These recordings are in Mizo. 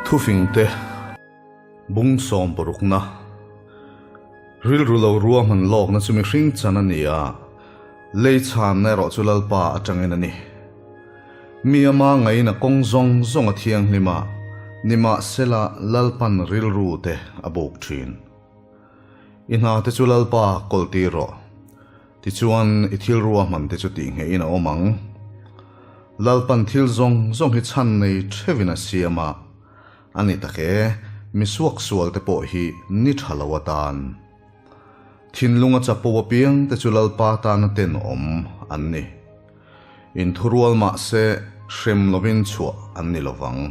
Thufingte bung sawm parukna rilru lo ruahman lawkna chu mihring chan a ni a, lei chhanna erawh chu Lalpa atangin a ni. Mi ama ngaina kawng zawng zawng a thianghlim a, nimahsela Lalpan rilru te a buk thin. I hna te chu Lalpa kawltir rawh. Tichuan i thil ruahman te chu tihnghehin a awm ang. Lalpan thil zawng zawng hi chhan nei theuhin a siam a, a ni tak e, mi suaksual te pawh hi ni tha lo atan. Thinlunga chapo apiang te chu Lalpa tana tenawm an ni. Inthurual mahse hrem lovin chhuah an ni lovang.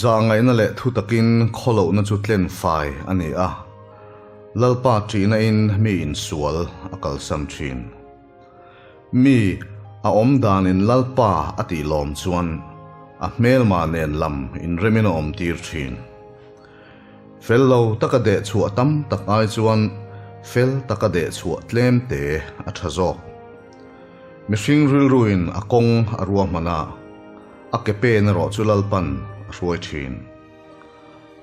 Zahngaihna leh thu takin khawlohna chu tlen fai a ni a, Lalpa ṭihna in mi insual a kalsan ṭhin. Mi a awm danin Lalpa a tih lawm chuan a hmelma nen lam inremin a awm tir ṭhin. Fel lo taka deh chhuah tam tak ai chuan fel taka deh chhuah tlem te a ṭha zawk. Mihring rilruin a kawng a ruahman a. A ke pen erawh chu Lalpan a hruai thin.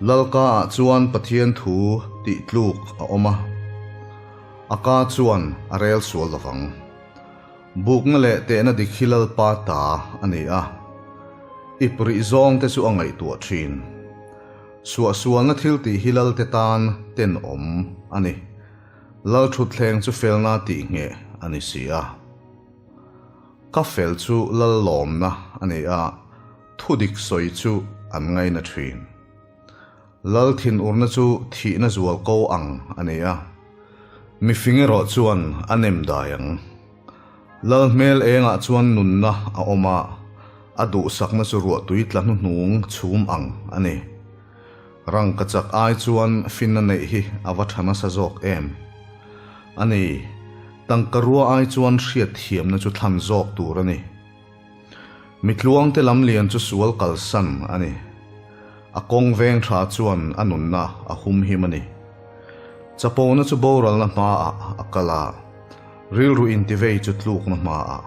Lalka ah chuan Pathian thu tih tluk a awm a, a ka chuan a rel sual lovang. Bukna leh tehna dik hi Lalpa ta a ni a, ip rih zawng te chu a ngaihtuah thin. Suahsualna thil tih hi Lalte tan tenawm a ni. Lal thutthleng chu felna tih ngheh a ni si a. Ka fel chu lallawmna a ni a, thudik sawi chu an ngaina thin. Lal thinurna chu thihna zual ko ang a ni a, mifing erawh chuan a nem dai ang. Lal hmel engah chuan nunna a awm a, a duhsakna chu ruahtui tla hnuhnung chhum ang a ni. Rangka chak ai chuan finna neih hi a va tha nasa zawk em? A ni, tangka rua ai chuan hriat thiamna chu thlan zawk tur a ni. Mitluangte lam lian chu sual kalsan a ni. A kawng veng tha chuan a nunna a humhim a ni. Chapona chu boralna hmaah a kal a, rilru intivei chu tlukna hmaah.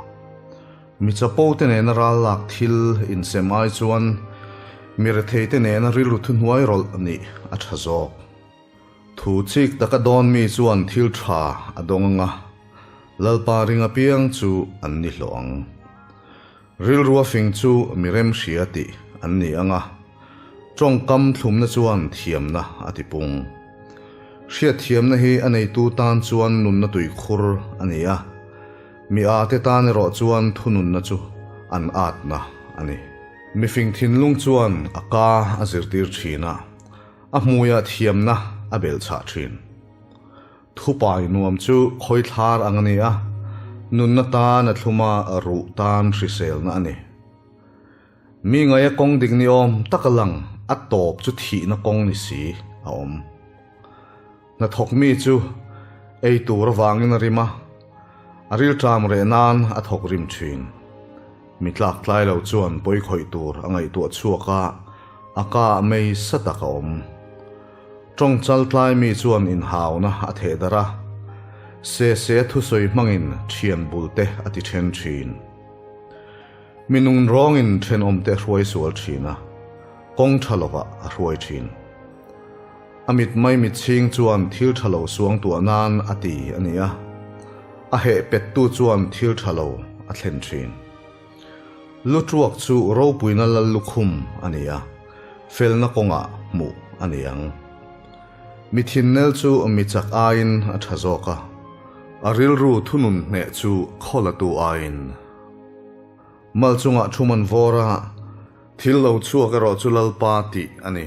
Mi chapo te nena ral lak thil insem ai chuan mi rethei te nena rilru thuhnuai rawlh nih a tha zawk. Thu chik taka dawn mi chuan thil tha a dawng anga, Lalpa ring apiang chu an ni hlawh ang. Rilrua fing chu mi remhria tih an ni anga, tawngkam thlumna chuan thiamna a tipung. Hriatthiamna hi a neitu tan chuan nunna tuikhur a ni a. Mi ate tan erawh chuan thununna chu an atna a ni. Mifing thinlung chuan a ka a zirtir thin a, a hmuiah thiamna a belhchhah thin. Thupai nuam chu khawithlar ang a ni a, nunna tan a thlum a, ruh tan hriselna a ni. Mi ngaia kawng dik ni awm tak a lang, a tawp chu thihna kawng ni si a awm. Hnathawk mi chu ei tur avangin a rim a, a rilṭam reh nan a thawk rim ṭhin. Mi tlak tlai lo chuan pawi khawih tur a ngaihtuah chhuak a, a ka ah mei sa tak a awm. Ṭawng chal tlai mi chuan inhauna a theh darh a, se se thusawi hmangin ṭhian bul te a ti ṭhen ṭhin. Mi nung rawngin ṭhenawmte a hruai sual ṭhin a, kawng ṭha lovah a hruai ṭhin. A mit mai mit chhing chuan thil tha lo suang tuah nan a ti a ni a, a heh pettu chuan thil tha lo a thlen thin. Lu tuak chu ropuina lal lukhum a ni a, felna kawngah hmuh a ni ang. Mi thinnel chu mi chak aiin a tha zawk a, a rilru thunun hneh chu khawlatu aiin. Mal chungah thu man vawr a, thil lo chhuak erawh chu Lalpa tih a ni.